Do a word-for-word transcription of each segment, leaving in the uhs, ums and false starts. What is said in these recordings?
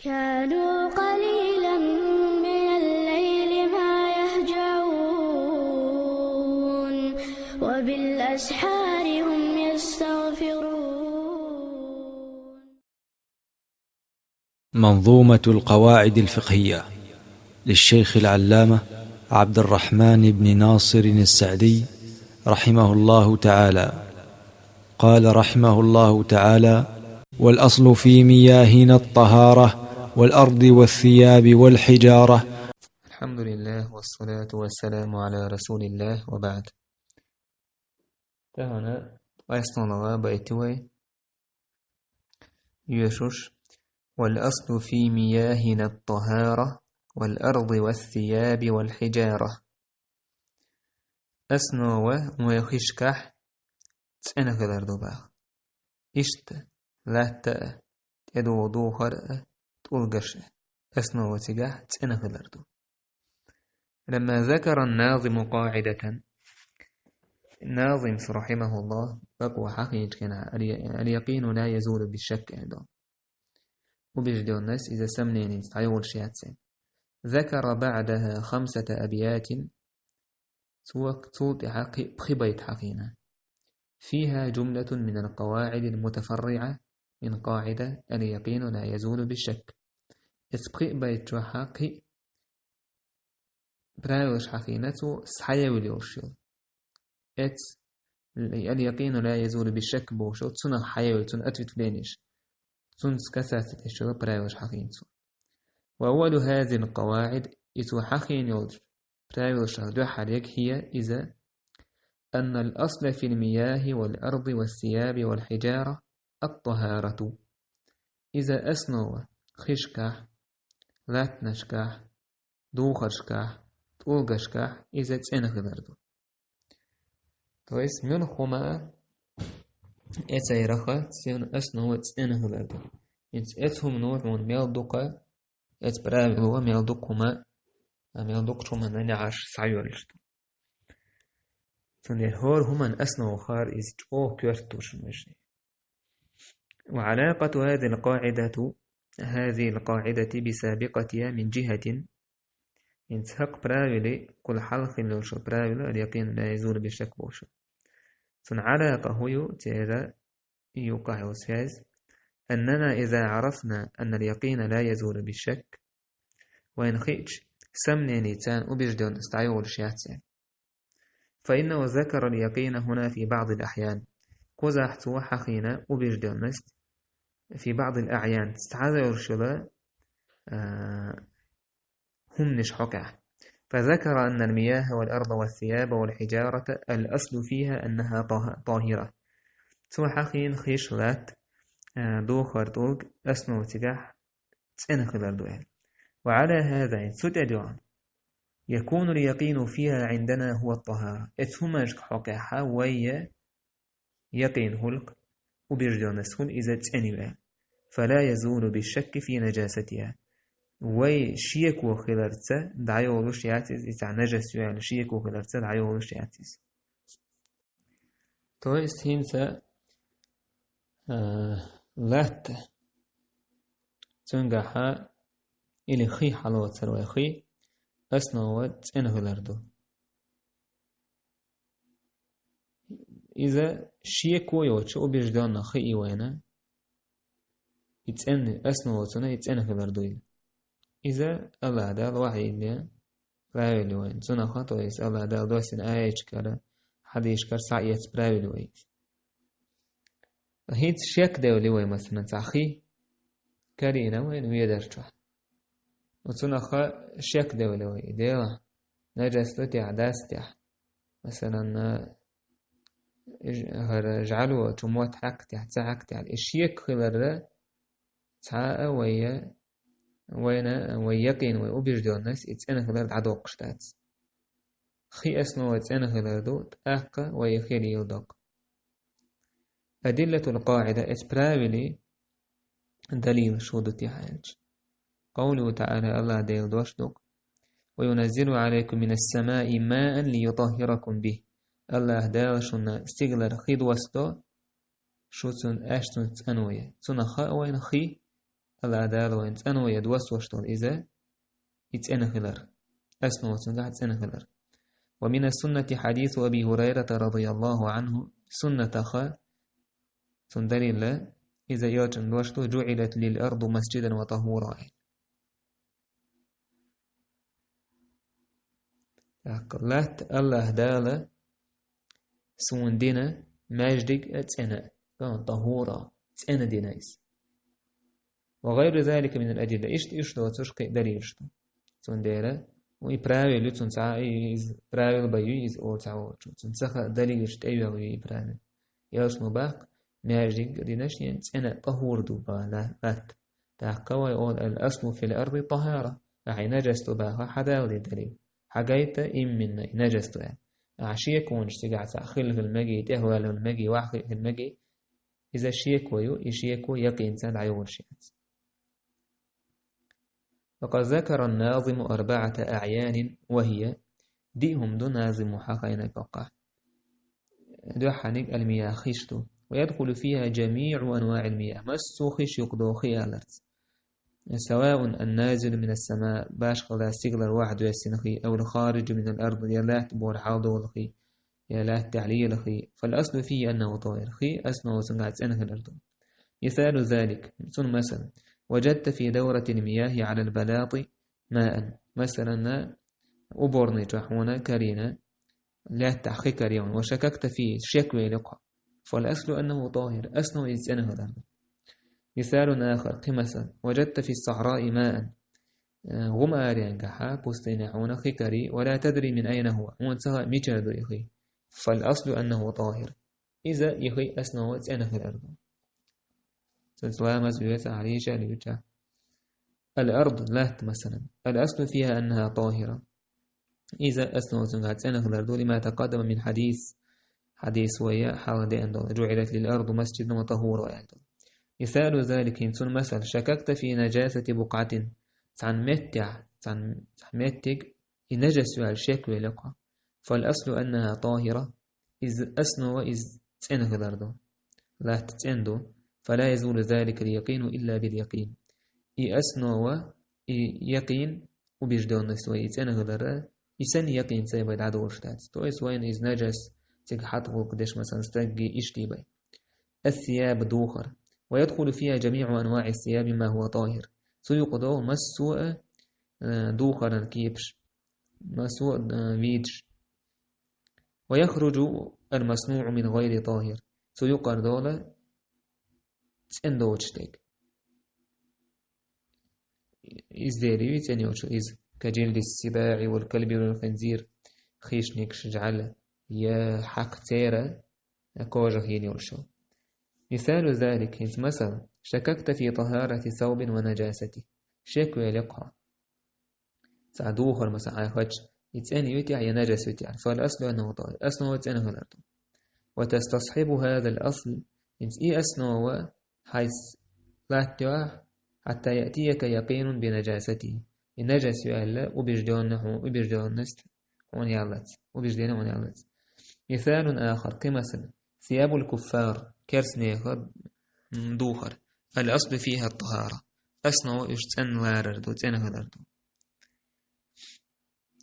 كانوا قليلا من الليل ما يهجعون، وبالأسحار هم يستغفرون. منظومة القواعد الفقهية للشيخ العلامة عبد الرحمن بن ناصر السعدي رحمه الله تعالى. قال رحمه الله تعالى: "والأصل في مياهنا الطهارة والأرض والثياب والحجارة". الحمد لله والصلاة والسلام على رسول الله وبعد. Тахана основного байтивай юшуш: "والأصل في مياهنا الطهارة والأرض والثياب والحجارة". Основа вай хишкахь цӀена хилар ду бах. Иштта латта а, тӀедугӀу духар а, тӀулгаш а. Основа цигахь цӀена хилар ду. لما ذكر الناظم قاعدة، Назимс, рахимахуллах, бакъо хьахийнчу хенахь, اليقين لا يزول بالشك аьлла. Убеждённость иза сомненица дӀайолуш яц аьлла. ذكر بعدها خمسة أبيات. Цо, цул тӀаьхьа кхи-, пхи байт хьахийна. فيها جملة من القواعد المتفرعة من قاعدة اليقين لا يزول بالشك. Эцу пхи байт чохь кхин правилаш хьахийна цо, схьаевлла йолуш йолу. Эц اليقين لا يزول بالشك бохуш йолу, цунах хьаевлла, цунна ответвленеш. Цунца касаться деш йолу правилаш хьахийна цо. وأول هذه القواعد, и цо хьахийна йолчу правилашах дуьххьарега, هي, иза, أن الأصل في المياه والأرض والثياب والحجارة الطهارة. Иза основа хишкахь, латтанашкахь, духаршкахь, тӀулгашкахь иза цӀена хилар ду. То есть муьлхха хӀума а эцайрах цуьнан основа цӀена хилар ду. ХӀинца эцу хӀумано хьуна мел дукха, эцу правило мел дукха хӀума, а мел дукхачу хӀуманна неӀарш схьайоьллуш ду. Цундела хӀора хӀуманна основа хилар иза чӀогӀа коьрта ду шуна, вежарий. وعلاقة هذه القاعدة، هذه القاعدة بسابقتها من جهة. ХӀинца хӀокху правиле, кхул хьалха хилла йолу правило, اليقين لا يزول بالشك бохуш. Цуьнан Ӏалакъа хӀун ю церан юкъахь йолу связь? أننا إذا عرفنا أن اليقين لا يزول بالشك. Вайна хиъча, сомненица убеждённость дӀайолуш яц аьлла. فإنه ذكر اليقين هنا في بعض الأحيان. Кхузахь цо хьахийна убеждённость في بعض الأحيان, цхьа а йолуш йолу, а, хӀуманаш хьокъехь. فذكر أن المياه والأرض والثياب والحجارة الأصل فيها أنها طه-، طاهرة. Цо хьахийна хиш, латта, а, духар, тӀулг, основа цигахь цӀена хилар ду аьлла. وعلى هذا, цу тӀе дуьхьал, يكون اليقين فيها عندنا هو الطهارة. Эцу хӀуманашка хьокъехь вай якъин хуьлу, убеждённость хуьлу иза цӀена ю аьлла. فلا يزول بالشك في نجاستها. Вай шеко хиларца дӀайолуш яц иза, и цхьа нажас ю аьлла шеко хиларца дӀайолуш яц иза. То есть хӀинца, а, латта, цуьнгахьа или хи хьалоцур вай, хи, основа цӀена хилар ду. Иза шеко йоцуш убеждённо хи и вайна, и цӀена, основа цунна и цӀена хилар ду иза. Иза АллахӀ Дала вахьийна правило вайна. Цунах, то есть АллахӀ Дала доссийна аяташкара, хьадисашкара схьаэцна правило вай иза. ХӀинца шек девлла вай, масалан, цхьа хи карийна вайна ведар чохь. Цунах шек девлла вай, и дела, нажас ду техь, дац техь. Масалан, ж-, хӀара жӀаьло чу мотт хьаькхна техь, ца хьаькхна техь. И шек хиларра цхьа а вай, вайна, вай якъин, вай убеждённость, и цӀена хилар дӀадоккхуш дац. Хи основа цӀена хилар ду, тӀаккха вай хи леладо. أدلة القاعدة, эцу правилан далилаш хӀун ду техь аьлча. قوله تعالى, АллахӀ Делан дош ду: وينزل عليكم من السماء ماء ليطهركم به. АллахӀ Дала шуна стигалара хи доссадо, шу цунна, аш цунна цӀанве. Цунах хаьа вайна хи, Аллахь Дала вайна цӀанвайта доссош дола иза, и цӀена хилар. Основа цунгахь цӀена хилар. ومن السنة حديث أبي هريرة رضي الله عنه. Суннатах цун далил, иза йоцун дош ду: «جعلت لي الأرض مسجدا وطهورا». Так, латта Аллахь Дала суна дина маьждиг а цӀена а, тӀахура, цӀена дина иза. وغير ذلك من الأدلة. Иштта, иштта доцуш кхин а далилаш ду. Цундела, ну, и правил ю цунца, и, из правил бай ю, из олу цхьа волчу. Цунца ха далилаш тӀейоьлла ю и правил. Ялсмо баккха, маьждиг а дина шен цӀена тӀахур ду бала латта. ТӀаккха вай олу: «الأصل في الأرض الطهارة». Ахьа и нажас ду баха, хьан далале далил? Хьан гайта имминна и нажас ду аьлла? Ахьа шеконаш цигахь цхьаъ хилла хила мегий, тӀехваьлла хила мегий, ваха хила мегий. Иза шеко ю, и шеко якъинца дӀайолуш яц. وقد ذكر الناظم أربعة أعيان وهي، диъ хӀума ду назимо хьахайна кхоккхахь. Дуьххьаниг المياه хиш ду. ويدخل فيها جميع أنواع المياه. Массо а хиш юкъадоху хи аларца. سواء النازل من السماء، башхалла стигалара ваха доьссина хи, أو الخارج من الأرض، я лаьтта бора хьалдолу хи, я лаьттахь лела хи. فالأصل فيه أنه طاهر. Хи основа цунгахь цӀена хилар ду. مثال ذلك، цунна масал: وجدت في دورة المياه على البلاط ماء. Масалан, уборный чохь хьуна карийна, лаьттахь хи карийна, وشككت فيه، шек вели кхо. فالأصل أنه طاهر. Основа иза цӀена хилар ду. مثال آخر، кхин масал: وجدت في الصحراء ماء. Э, гӀум аренгахьа, пустыня хьуна хи карий, ولا تدري من أين هو. Хьуна ца хаьа, мичара ду и хи. فالأصل أنه طاهر. Иза и хи основа цӀена хилар ду. Цуьнца ламаз оьцу ахьа лийча а луьйча. الأرض، латта, масалан. الأصل فيها أنها طاهرة. Иза основа цуьнгахь цӀена хилар ду, لما تقدم من حديث. Хьадис вай хьалха деана долу: جعلت لي الأرض مسجدا وطهورا аьлла долу. مثال ذلك، хӀинца цунна масал: شككت في نجاسة بقعة. Цхьана меттехь, цхьана, цхьана меттиг и нажас ю аьлла шек вели кхо. فالأصل أنها طاهرة. Иза основа, иза цӀена хилар ду. Латта цӀена ду. فلا يزول ذلك اليقين إلا باليقين. И основа, и якъин, убеждённость вай, и цӀена хилар, и санна якъин цӀе вай дӀадолуш дац. То есть вайна иза нажас, цига хьатӀа гӀуллакх деш, масалан, стаг гий, иштта бай. الثياب، духар. ويدخل فيها جميع أنواع الثياب مما هو طاهر. Цу юкъа догӀу массо а, э, духаран кепаш. Массо а, э, видаш. ويخرج المصنوع من غير طاهر. Цу юкъара долу цӀена доцуш дерг. Изделие ю цӀена йоцуш, иза: كجلد السباع والكلب والخنزير. Хищникаш, жӀаьла, я хьакха церан кожах йина йолуш. مثال ذلك، хӀинца масал: شككت في طهارة ثوب ونجاسته. Шек вели кхо. Цхьа духар, масалан, хьайна, и цӀена ю техь, я нажас ю техь. فالأصل أنه طاهر. Основа цӀена хилар ду. وتستصحب هذا الأصل. ХӀинца и основа хьайца латтайохь, حتى يأتيك يقين بنجاسته. И нажас ю аьлла, убеждённо хьуна, убеждённость хьуна яллалц. Убеждение хьуна яллалц. مثال آخر، кхин масал: ثياب الكفار. Керстанехан, м, духар. الأصل فيها الطهارة. Основа уьш цӀена ларар ду, цӀена хилар ду.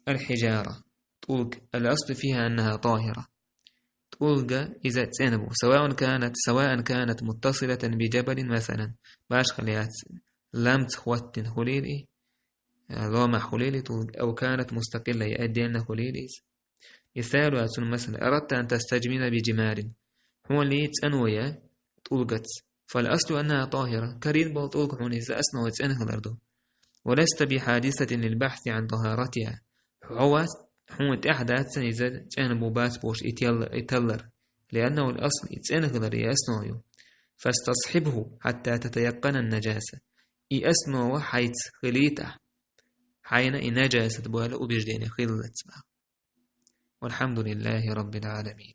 الحجارة. ТӀулг. الأصل فيها أنها طاهرة. ТӀулга иза цӀена бу. سواء كانت، سواء كانت متصلة بجبل مثلا. Башхалла яц, ламца хӀоттина хуьлийла и, ломахь хуьлийла и тӀулг. أو كانت مستقلة، я отдельно хуьлийла иза. مثال، цуьнан масал: أردت أن تستجمر بجمار. Хьуна лийна цӀанво я тӀулгаца. فالأصل أنها طاهرة. Карийна болу тӀулг хьуна иза основа цӀена хилар ду. ولست بحادث للبحث عن طهارتها. Хьо вац, хьуна тӀехь дац сан иза цӀена бу, бац бохуш и тел-, и таллар. لأنه الأصل، и цӀена хилар и основа ю. فاستصحبه حتى تتيقن النجاسة. И основа хьайца хилийтахь, хьайна и нажасат бу аьлла убеждение хилалц боху. والحمد لله رب العالمين.